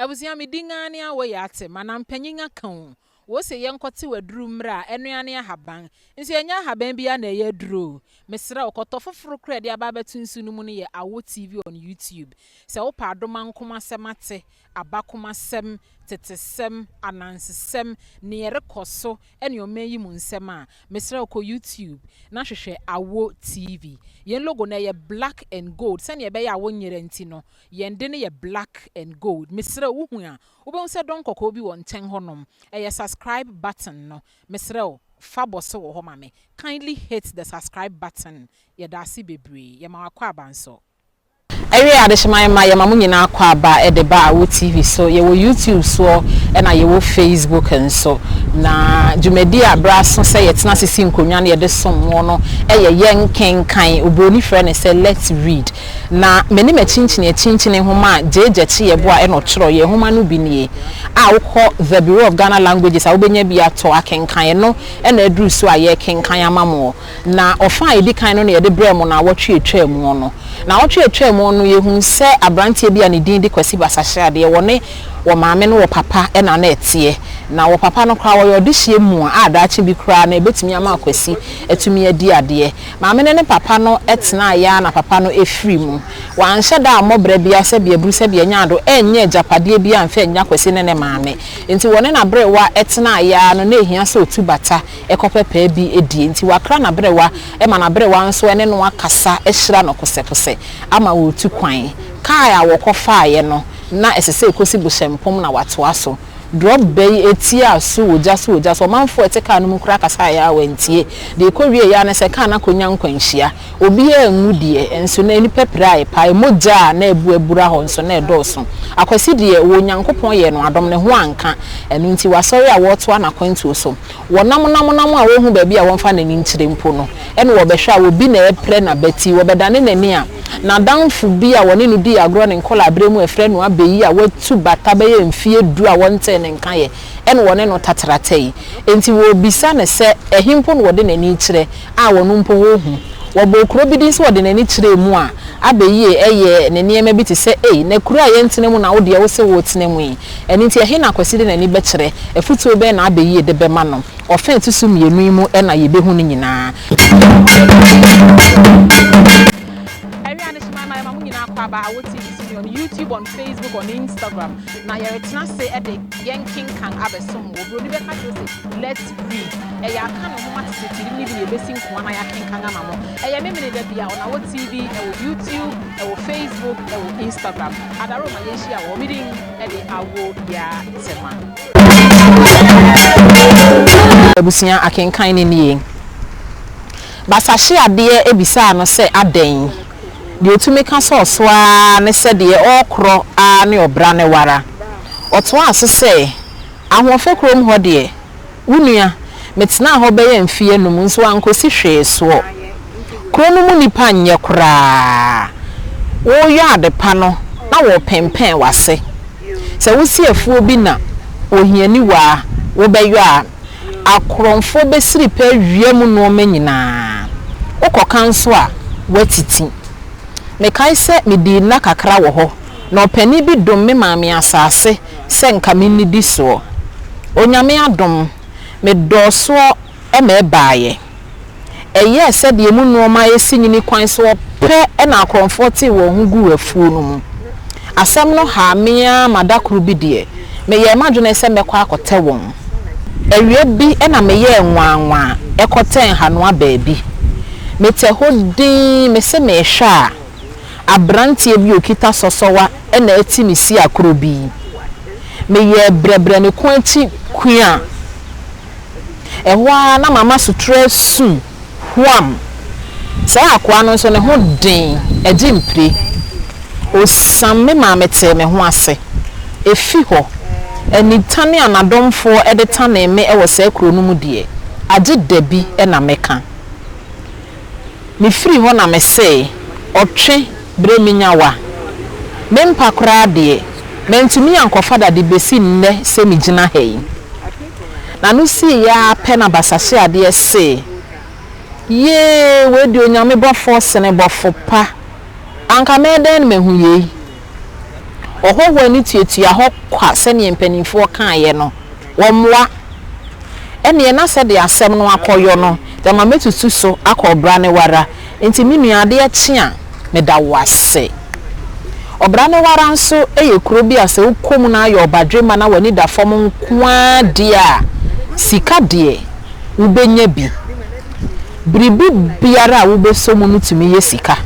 Abusua me din ara ne awɔ yi ate ma na mpanyin aka o Wose yɛnkɔtew aduru mmra a, ɛno ara ne ahaban. Nso ɛnyɛ ahaban biara na ɛyɛ aduru o. Mesrɛ wo, kɔtɔ foforo koraa a yɛde aba abɛto nsu no mu no yɛ Awo TV on YouTube. Sɛ wopɛ adomankomasɛm ate, abakomasɛm, tetesɛm, anansesɛm, nea ɛrekɔ so ne ɔman yi mu nsɛm a, mesrɛ wo kɔ YouTube na hwehwɛ Awo TV. Yɛn logo no ɛyɛ black and gold, sɛnea ɛbɛyɛ a wonyera nti no, yɛn de no yɛ black and gold. Mesrɛ wo, wuhu a, Wobɛhu sɛ dɔn kɔkɔɔ bi wɔ nkyɛn hɔnom. Ɛyɛ subscribe button no. Mesrɛ wo, fa bɔ so wɔ hɔ ma me. Kindly hit the subscribe button. Yɛda ase bebree. Yɛma wo akwaaba nso. Ɛwiee adehyeman mma yɛma mo nyinaa akwaaba de ba Awo TV so. Yɛwɔ YouTube soɔ ɛna yɛwɔ Facebook nso. Na dwumadie a berɛ aso sɛ yɛtena ase si nkonnwa na yɛde som moɔ no yɛ Yɛnkenkan. Oburoni frɛ no sɛ Let's Read. Na me ne m'akyinkyini akyinkyini nhoma a Gyee Gyakye Yeboah na ɔtwerɛeɛ. Nwoma no bi nie. A wokɔ The Bureau of Ghana Languages a wobɛnya bi atɔ akenkan. Ɛno na aduru so a yɛrekenkan ama mo. Na ɔfa a ɛdi kan no na yɛde brɛɛ mo naawɔtwe a ɛtwaa mu no. Naawɔtwe a ɛtwaa mu no, yɛhuu sɛ aberanteɛ bi a ne din de Kwasi Basahyeadeɛ, wɔne wɔ maame ne wɔ papa na na ɛteɛ. Na wɔ papa no koraa wɔyɛ ɔdehyeɛ mua a daakye bi koraa no ɛbɛtumi ama Kwasi atumi adi adeɛ. Maame no ne papa no tenaeɛ ara na papa no firii mu. Wanhyɛ da ammɔ bra biara sɛdeɛ aburu sɛdeɛ nyaado ɛnyɛ agyapadeɛ biara amfa annya Kwasi ne ne maame. Enti wɔne n'aberewa tenaeɛ ara no na ɛhia sɛ ɔtu bata kɔpɛ paa bi die. Enti wakra n'aberewa ma n'aberewa nso ne no akasa ahyira no kosɛkosɛ ama ɔretu kwan. Kaa a wɔkɔfaeɛ no na ɛsɛ sɛ ɛkɔsi Bohyɛmpom na watoa so. Drɔba yi tiaa so wɔ gya so wɔ gya so. Ɔmanfoɔ a ɛte kaa no mu koraa kasaeɛ ara wɔantie. Deɛ ɛkɔwieeɛ ara ne sɛ kaa no akɔnya nkwanhyia. Obiara anwu deɛ, nso na nnipa piraeɛ paa. Mogya a na abu abura hɔ nso, na ɛdɔɔso. Akwasi deɛ, wɔ Onyankopɔn yɛɛ no adom, ne ho anka. Ɛno nti, wasɔre a wɔretoa n'akwantuo so. Wɔnam nam nam a wɔnhu baabi a wɔmfa n'ani nkyerɛ mpo no, ɛna wɔbɛhwɛ a obi na ɛreprɛ n'abati. Wɔbɛdane n'ani a, n'adamfo bi a wɔne no dii agorɔ ne nkɔlaaberɛ mu a wɔfrɛ no Abeyi a watu bata bɛyɛ mfeɛ du a wɔntee ne nka yɛ, ɛna wɔne no tatratɛe. Enti wɔrebisa no sɛ ɛhe mpo na ɔde n'ani rekyerɛ a wɔno mpo wɔnhu. Wɔbɔɔ kuro bi din sɛ ɔde n'ani kyerɛɛ mu a, Abeyie yɛɛ ne nneɛma bi te sɛ, Ei, na kuro a yɛntena mu na wo deɛ wose woretena mu yi? Ɛno nti ɛhe na Kwasi de n'ani bɛkyerɛ? Afotuo bɛn na Abeyie de bɛma no? Ɔfa a ɛto so mmienu yi mu na yɛbɛhu ne nyinaa. Awia Adehyeman ma yɛma mo nyinaa akwaaba Awo TV so ne on YouTube, on Facebook, on Instagram. Na yɛretena ase de yɛn kenkan abɛsom wo. Oburoni bɛka kyerɛ wo sɛ, Let's read. Ɛyɛ aka ne nhoma tete tirim no bi na yɛbɛsi nkoa na yɛakenkan ama mo. Ɛyɛ Memeneda bi a on Awo TV, ɛwɔ YouTube, ɛwɔ Facebook, ɛwɔ Instagram. Adaro ma yɛnhyia wɔ hɔ. Me din de Awo Yaa Tema. Abusua akenkan no nie. Basahye adeɛ bisaa no sɛ adɛn? Deɛ ɔtumi ka sɛ ɔso ara ne sɛ deɛ ɔrekorɔ ara ne ɔbra no wara. Ɔtoaa so sɛ, Ahoɔfɛ kurom hɔ deɛ, wo nua, metenaa hɔ bɛyɛ mfeɛ anum nso ankɔsi hwee soɔ. Kuro no mu nnipa nyɛ koraa. Woreyɔ ade pa no na wɔrepempɛn w'ase. Sɛ wosi afuo bi na ohianiwaa wobɛyɔ a, Akorɔmfoɔ bɛsiri pɛ awia mu nnoɔma nyinaa. Wokɔka nso a, woatiti. Mekae sɛ medii nna kakra wɔ hɔ, na ɔpanin bi dom me maa me asase sɛ nka mennidi soɔ. Onyame adom, medɔɔ soɔ ma ɛbaeɛ. Ɛyɛɛ sɛ deɛ emu nnoɔma resi nyini kwan soɔ pɛ na akorɔmfoɔ tee wɔn ho guu afuo no mu. Asɛm no haa me ara ma da koro bi deɛ, meyɛɛ m'adwene sɛ mɛkɔ akɔtɛ wɔn. Awia bi na meyɛɛ nwaanwaa kɔtɛɛ nhanoa baabi. Metɛ hɔ dinn, mese merehwɛ a, aberanteɛ bi a ɔkita sɔsɔwa na ati me si akoro bi. Meyɛɛ brɛbrɛ ne kɔn akyi kua. Ɛhɔ ara na mama sotorɔ asu huam. Saa akoa no nso ne ho den, ɛgye mpire. Osiam me maa metee me ho ase. Efi hɔ, anitane a n'adɔmfoɔ de tanee me wɔ saa kuro no mu deɛ, agye dabi na mɛka. Mefirii hɔ na mesee, Ɔtwe berɛ menya wo a. Me mpa koraa deɛ, mantumi ankɔfa da de bɛsi nnɛ sɛ megyina ha yi. N'ano siiɛ ara pɛ na Basahyeadeɛ see, Yee, wei deɛ Onyame bɔfoɔ sene bɔfo pa. Anka mɛyɛ dɛn na mahu yei? Ɔhɔhoɔ ani tuatua hɔ kwa sɛdeɛ mpanimfoɔ kaeɛ no. Wɔmmoa. Ɛnneɛ na sɛdeɛ asɛm no akɔyɔ no, gyama mɛtutu so akɔ ɔbra ne wara. Enti me nua, adeɛ kye a, meda wo ase. Ɔbra ne wara nso yɛ kuro bi a sɛ wokɔ mu na ayɛ ɔbadwemma na w'ani da fam nko ara deɛ a, sika deɛ, wobɛnya bi. Biribi biara a wobɛsɔ mu no tumi yɛ sika.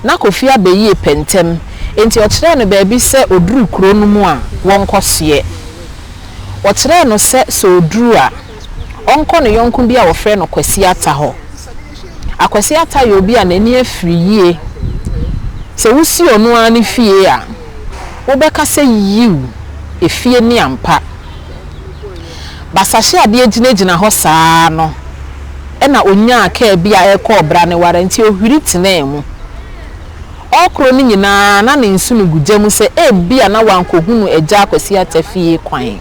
Na Kofi abɛyie pɛ ntɛm, enti ɔkyerɛɛ no baabi sɛ ɔduru kuro no mu a, wɔnkɔsoɛ. Wɔkyerɛɛ no sɛ sɛ ɔduru a, ɔnkɔ ne yɔnko bi a wɔfrɛ no Kwasi Atta hɔ. Akwasi Atta yɛ obi a n'ani afiri yie. Sɛ wosi ɔno ara ne fie a, wobɛka sɛ yiw, efie ni ampa. Basahye adeɛ gyinagyina hɔ saa ara no, ɛnna ɔnyaa kaa bi a ɛrekɔ ɔbranewara nti ɔhwiri tenaa mu. Ɔrekoro no nyinaa na ne nsono gu gya mu sɛ ebia na wankɔhunu Agya Akwasi Atta fie kwan.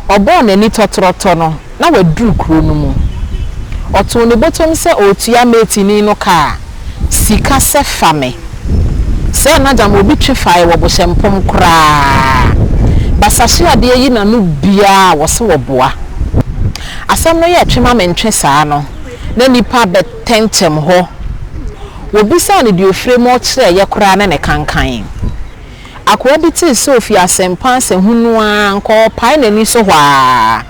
Ɔbɔɔ n'ani tɔtorɔtɔ no, na waduru kuro no mu. Ɔtoo ne bɔtɔm sɛ ɔretua mateni no ka a, sika sɛ fa me. Sɛɛ na gyama obi twe faeɛ wɔ Bohyɛmpom koraa. Basahye adeɛ yi n'ano biara a wɔse wɔboa. Asɛm no yɛɛ twe ma mentwe saa no, na nnipa bɛtɛnkyɛm hɔ. Wɔbisaa no deɛ ɔfire mu ɔkyerɛeɛ koraa ne ne kankan. Akoa bi tee sɛ ofi asɛmpa asɛhunu ara anka ɔrepae n'ani so hɔ ara.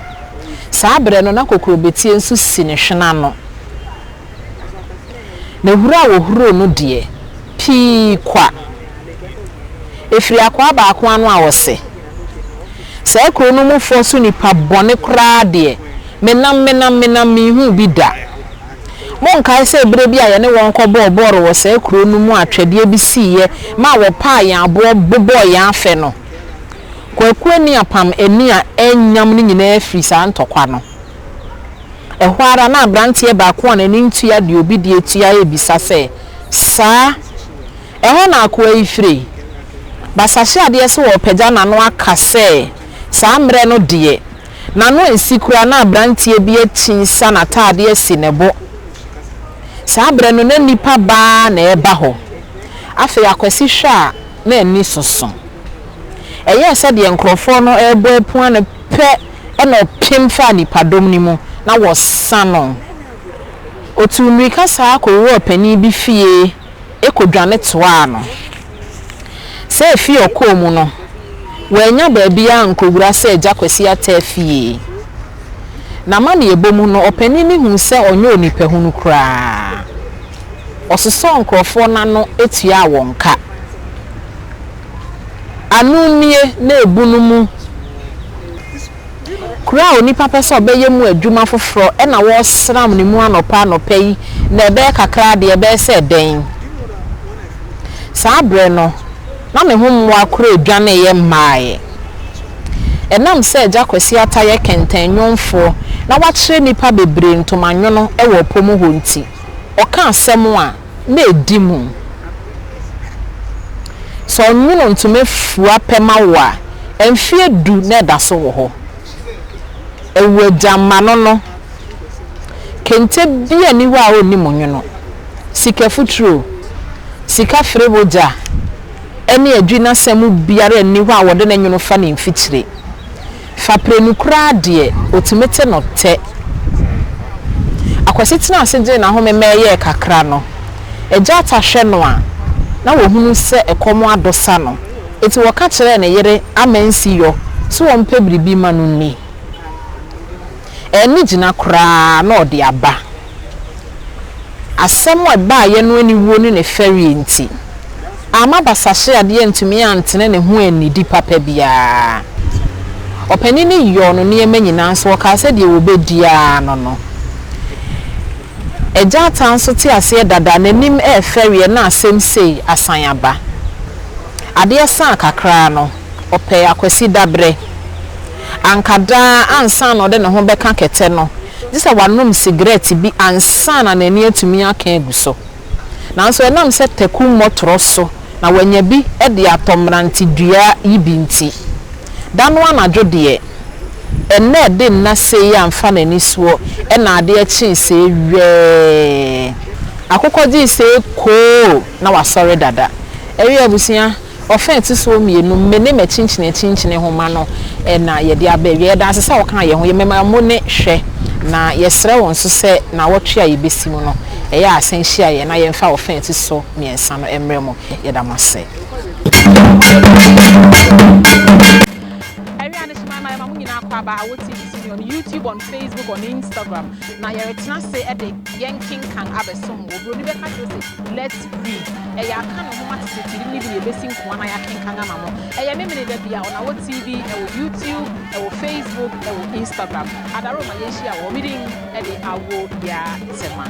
Saa berɛ no na kokurobetie nso si ne hwene ano. Na huro a wɔhuroo no deɛ, pii kwa. Ɛfiri akoa baako ano a ɔse, Saa kuro no mufoɔ so nnipa bɔne koraa deɛ, menam, menam, menam menhuu bi da. Monkae sɛ berɛ bi a yɛne wɔn kɔbɔɔ bɔɔl wɔ saa kuro no mu a twɛdeɛ bi siiɛ maa wɔpaa yɛn aboɔ bobɔɔ yɛn afɛ no? Kwaku ani apam ani a ɛnyam no nyinaa firi saa ntɔkwa no. Ɛhɔ ara na aberanteɛ baako a n'ani ntua deɛ obi deɛ tua rebisa sɛ, Saa? Ɛhɔ na akoa yi fire? Basahye adeɛ sɛ ɔrepagya n'ano aka sɛ, Saa mmerɛ no deɛ, N'ano ansi koraa na aberanteɛ bi akyinsa n'ataadeɛ asi ne bo. Saa berɛ no na nnipa ba ara na ɛreba hɔ. Afei Akwasi hwɛ a na ani soso. Ɛyɛɛ sɛ deɛ nkurɔfoɔ no rebɔ apua no pɛ na ɔpem faa nnipadɔm no mu na wɔsa no. Ɔtuu mmirika saa kɔwuraa ɔpanin bi fie kɔdwane toaa no. Sɛ efie a ɔkɔɔ mu no, wannya baabiara ankɔwura sɛ Agya Kwasi Ataa fie. N'amanneɛbɔ mu no, ɔpanin no huu sɛ ɔnyɛ onipahunu koraa. Ɔsosɔɔ nkurɔfoɔ no ano tuaa wɔn ka. Ano nie na ebu no mu. Kuro a onipa pɛ sɛ ɔbɛyɛ mu adwuma foforɔ na wɔresram ne mu anɔpa anɔpa yi na ɛbɛyɛ kakra deɛ ɛbɛyɛ sɛ dɛn? Saa berɛ no, na me ho mmoa koraa dwaneeɛ mmaeɛ. Ɛnam sɛ Agya Kwasi Atta yɛ kɛntɛn nwonfoɔ na wakyerɛ nnipa bebree ntoma nwono wɔ ɔpɔ mu hɔ nti, ɔka asɛm a, na ɛdi mu. Sɛ ɔnwono ntoma fua pɛ ma wo a, mfeɛ du na ɛda so wɔ hɔ. Awu agya mma no no, kente biara nni hɔ a ɔnnim nwono. Sika futuro, sika ferebogya ne adwinasɛm biara nni hɔ a wɔde ne nwono fa ne mfikyire. Fa prenu koraa deɛ, ɔtumi te no tɛ. Akwasi tenaa ase gyee n'ahome ma ɛyɛɛ kakra no, Agya Atta hwɛ no a, na wahunu sɛ ɛkɔm adosa no, enti wɔka kyerɛɛ ne yere Amansiyɔ sɛ ɔmpɛ biribi mma no nni. Anni gyina koraa na ɔde aba. Asɛm a ɛbaeɛ no aniwuo ne ne fɛreɛ nti, amma Basahyeadeɛ antumi antene ne ho annidi papa biara. Ɔpanin no yɔɔ no nneɛma nyinaa nso ɔkaa sɛ deɛ wɔbɛdi ara no no. Agya Atta nso te aseɛ dada, n'anim refɛreɛ na asɛm sei asan aba. Adeɛ saa kakra no, ɔpɛɛ Akwasi daberɛ. Anka daa ansa na ɔde ne ho bɛka kɛtɛ no, gye sɛ wanom sigaret bi ansa na n'ani atumi aka agu so. Nanso ɛnam sɛ Taku mmɔ torɔ so na wanya bi de atɔ mmerantedua yi bi nti, da no anadwo deɛ, ɛnnɛ ɛde nna sei amfa n'ani soɔ na adeɛ kyee sei wɛɛ. Akokɔ gyee sei koo na wasɔre dada. Ɛwia abusua. Ɔfã a ɛto so mmienu, Me ne M'akyinkyini-akyinkyini nhoma no na yɛde aba awiei. Yɛda ase sɛ wokaa yɛn ho. Yɛmema mo ne hwɛ, na yɛsrɛ wo nso sɛ nnawɔtwe a yɛbɛsi mu no, ɛyɛ a san hyia yɛn na yɛmfa ɔfã a ɛto so mmiɛnsa no mmrɛ mo. Yɛda mo ase. Awia no hyema ma yɛma mo nyinaa kɔ aba Awo TV so ne on YouTube, on Facebook, on Instagram. Na yɛretena ase de yɛn kenkan abɛsom wo. Oburoni bɛka kyerɛ wo sɛ, Let's read. Ɛyɛ aka ne nhoma tete tiri no bi na yɛbɛsi nkoa na yɛakenkan ama mo. Ɛyɛ Memeneda bi a on Awo TV, ɛwɔ YouTube, ɛwɔ Facebook, ɛwɔ Instagram. Adaworoma yɛnhyia wɔ hɔ. Me din de Awo Yaa Tema.